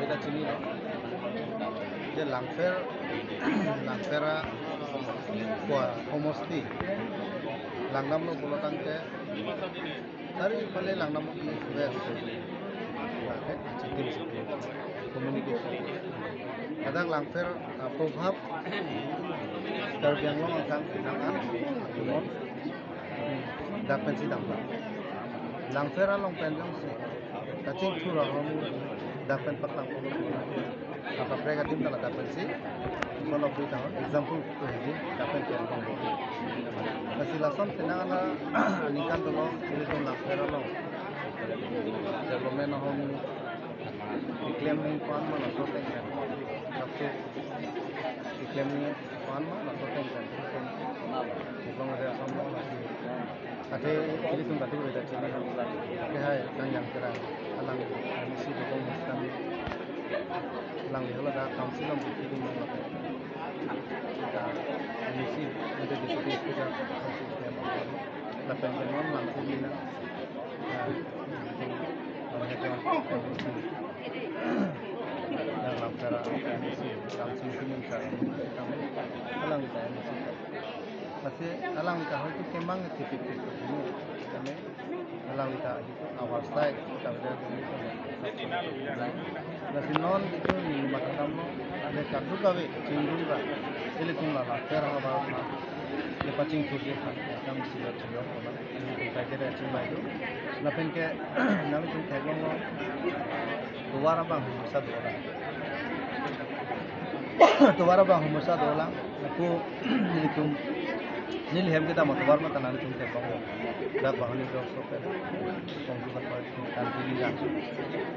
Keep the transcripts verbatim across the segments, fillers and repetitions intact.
Kita chini lo. Je Langpher, Langpher a-, kua homosti. Langdamlo pulo tangte, tari pale langdamlo pini suwe. Oke, chitin chitin. Communication. Kadang Langpher, ah, probhab Karbi Anglong angkang nang an, tumon, dak pensi damlo. Langpher along pen jongsi kachingthur ahormu dak pen paklang. Kaprek adim ta ladak pensi, solo pui tahun, example tu hiji, dak pen pen pon. Lasi lason tenang ana ningkan dolo, ilitum Langpher along development ahormu keklem nangji ko-an ma laso ateng pen. Laso keklem nangji ko-an ma laso ateng pen. Itum, itum ada asam lo lagi. Athe ilitum katu beda chini. Ke hai kang yang terang. Alang M A C dokong muskan. Alang lihala da council along bikin ding lo. Da M A C, ada deputy speaker, council member. Lapen pen non langsung mina. Ya, alang Langpher a-M A C, langsung kuning sa. Alang da M A C. Lasi alang ta hal tu kemang tipik tipik ini. Kami alang ta itu our side, kita udah ini. Lasi non itu ni mata kamu ada kadu kawe, cinggung ba. Ilitum la Langpher habar ma. Dia pachingthur je kan, kami sila cinggung kola. Ini kita kira cingbai tu. Lapen ke, nang itu theklonglo. Tovar abang humsa dolang. Tovar abang humsa dolang. Aku nelitum, neli hem kita mau tovar mata nelitum theklonglo. Dak bahani dok sope. Kong juga koi kan tini kan.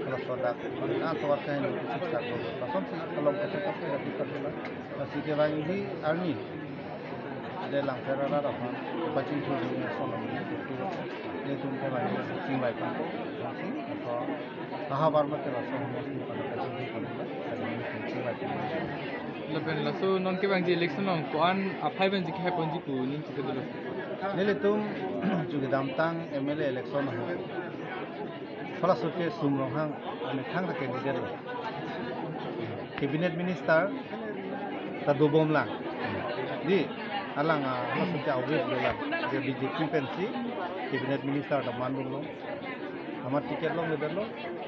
Kalau sodak, kan tovar kain nelitum sik tak. Langsung sih kalau kita tak ada kita dolang. Lasi kevangji arni. Ada Langpher arat apa? Pachingthur ni asam ni. Ilitum kevangji chingbai pon. Lasi apa? Aha bar mate laso homosti pen kachingthur pon. Kachingthur chingbai pon. Lapen laso non kevangji election along ko-an aphai pensi kehai ponji pu ning chike dolo. Nelitum ju kedamtang M L A election ho. Hala soke Sum Ronghang amethang ta candidate lo. Cabinet minister ta dobom lang. Di, alang, ah, hala soke awet dolang. Dia B J P pensi cabinet minister ta mandung lo. Amat ticket longledetlo,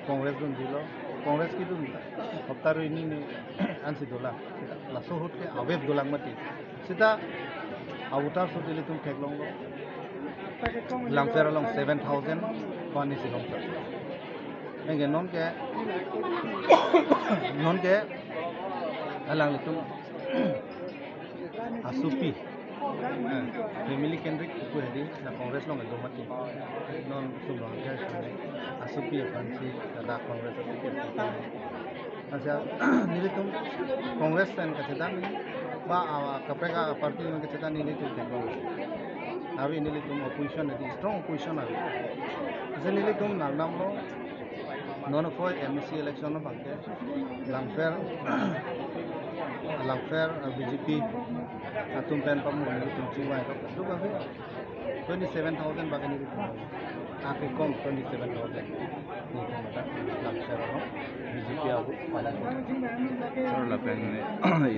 Congress dunji lo. Congress kedun ta. Hopta ro ini ni ansi dolang. Laso ahut ke awet dolang mati. Seta a-voter ahut ilitum theklonglo. Langpher along seven thousand ko-an isi longsa. Anke non ke, non ke alanglitum asopi. Eh, family kendrik ipu hedi, na Congress along do mati. Non itum along ke asopi aphansi, na Congress asopi. Asa, nelitum Congress pen kachedam ba, ah, kaprek aparty pen kachedam nelitum theklong. Avi nelitum opposition adi, strong opposition adi. Asa nelitum nangnamlo, non aphi M A C election abangke Langpher, Langpher, ah, B J P atum pen pamung nelitum chingvai tok. Duk avi. Twenty-seven thousand bak nelitum. Akekom twenty-seven thousand. Nelitum mata Langpher along B J P abu palan. Sir, lapen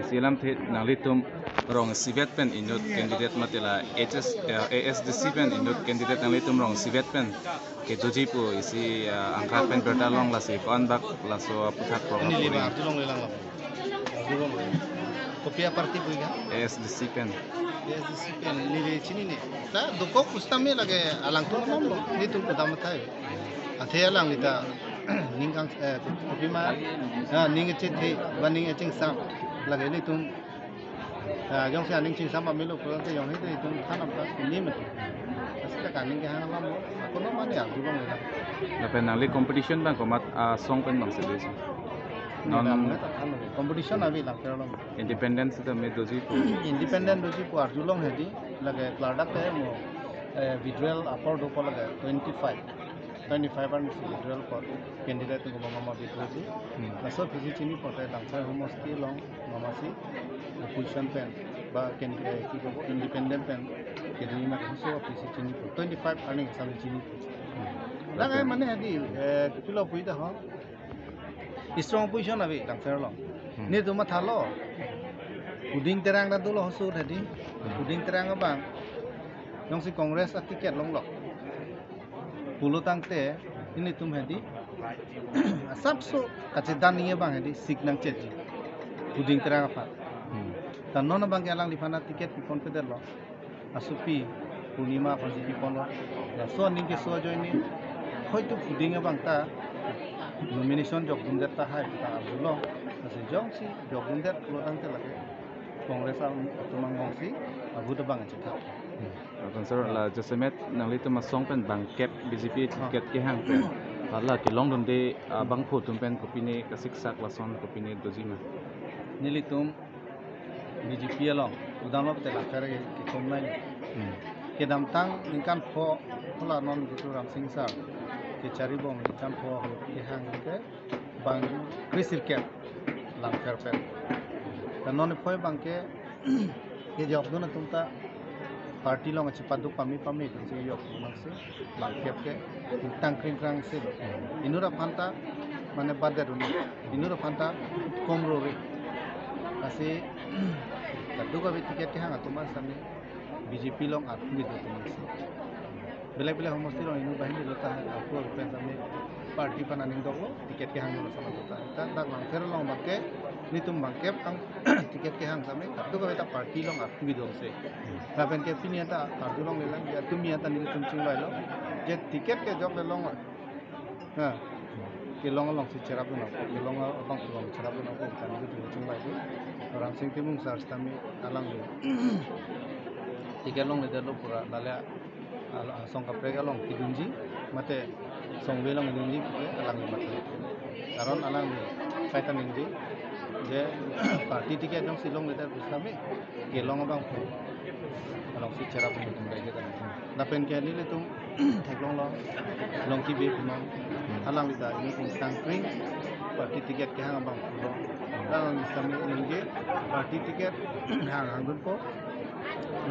isi alamthe nanglitum rong isivet pen inut candidate mate la H S, eh, A S D C pen inut candidate nanglitum rong isivet pen kedoji pu isi, eh, angkat pen birta long, lasi ko-an bak laso aphuthak program. Neli pu ba ri. Arjulong lelang lo. Arjulong le. Kopi aparty pu ga? A S D C pen. A S D C pen neli chinine. Ta dokok pusitame lake alangtum alamlo. Nelitum kedam athai. Athe alangli ta ning kang, eh, kopima, ah, ning echethe, ba ning echingsam. Lake nelitum, ah, jongsi aning chingsam pamelo pulote jong hede itum thanam ta sini met. Asita kaning kehang alamlo. Ako no mane arjulong lelang. Lapen nangli competition abang komat, ah, asong pen abang si dei? Non. Competition avi Langpher along. Independent sitame doji pu. Independent doji pu arjulong hedi, lake klardak te mo, eh, withdrawal apor dopo lake twenty-five. Twenty-five arni si withdrawal apor candidate ko mama withdraw ji. Hmm. Laso aphi si chini pote Langpher homosti along mama si opposition pen ba can, eh, ki kobo independent pen kedoji ma laso aphi si chini po. Twenty-five arni asam chini po. Hmm. Lakai mane hedi, eh, kopilo pu ita ho. Strong position ave Langpher along. Hmm. Netum mathalo. Puding Terang ta dolo hosur hedi. Hmm. Puding Terang abang jongsi Congress a ticket longlo pulo tangte, netum hedi asapso kachedan nangji abang hedi sik nangchetji. Puding Terang aphan. Hmm. Ta non abang ke alangliphan a ticket piponpedetlo. Asopi Purnima aphansi piponlo. Laso aning keso ajoine hoito Puding abang ta nomination jokdundet tahai pu ta arjulo. Lasi jongsi jokdundet pulo tangte lake Congress atum angbongsi a-vote abang chethap. Lapen sir, la jasemet nanglitum asong pen bangkep B J P Ah. ticket kehang pen hala kelongdunde abangphu atum pen kopine kasiksak lason kopine doji ma? Nelitum B J P along udang lo te Langpher ke kechom nai. Hmm. Kedamtang ningkan pho, hala non Dr. Ramsing sir kecharibom ningkan pho kehang ke bang kre-sirkep Langpher pen. Ta non phoi abang ke kejokdun atum ta party along chipaduk pame pame atumsi jokdunsi bangkep ke tang kring krang si lo. Inut aphan ta mane badet un. Inut aphan ta kom rore. Lasi kadokave ticket kehang atum an sami B J P along arpu kedo atum si. Belai belai homosti along inut banghini lo ta arpu arpu pen sami party aphan aning doklo, ticket kehang lo sama ta. Ta dak Langpher along abang ke netum bangkep ang ticket kehang sami kadokave ta party along arpu kedo si. Lapen ke pini ta arjulonglelang, ya tumi ta nelitum chingvailo. Je ticket kejokle long. Ha. Kelong alongsi cherapdun nangpo, kelong abang kelong cherapdun nangpo, kami itu tinggal chingvai itu. Ramsing Timung sir sitame alangli ticket longledetlo pura, lale al-, asong kaprek along kedunji, mate songve along kedunji, alangli mate. Karon alangli kaita ningje, je party ticket jongsi longledet pu sitame kelong abang pu alongsi cherapdun nangpo, kaike ta. Lapen ke nelitum theklonglo, Longki Bey pu ma, alangli ta ini tang kring party ticket kehang abang pulo. Alangli sitame ningje party ticket hang hangdunpo.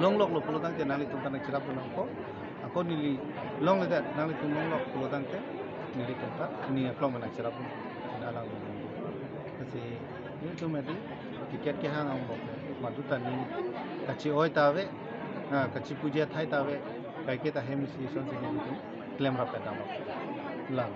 Longloklo pulo tangte nanglitum ta nangcherapdun nangpo. Ako neli longledet, nanglitum longlok pulo tangte nelitum ta ning aklong nangcherapdun. Alangli. Lasi nelitum hedi ticket kehang angbong madu ta ning kachi-oi ta ave, ha, kachipuji athai ta ave, kaike ta hem isi asonsi nelitum klemrap ta ave. Lang.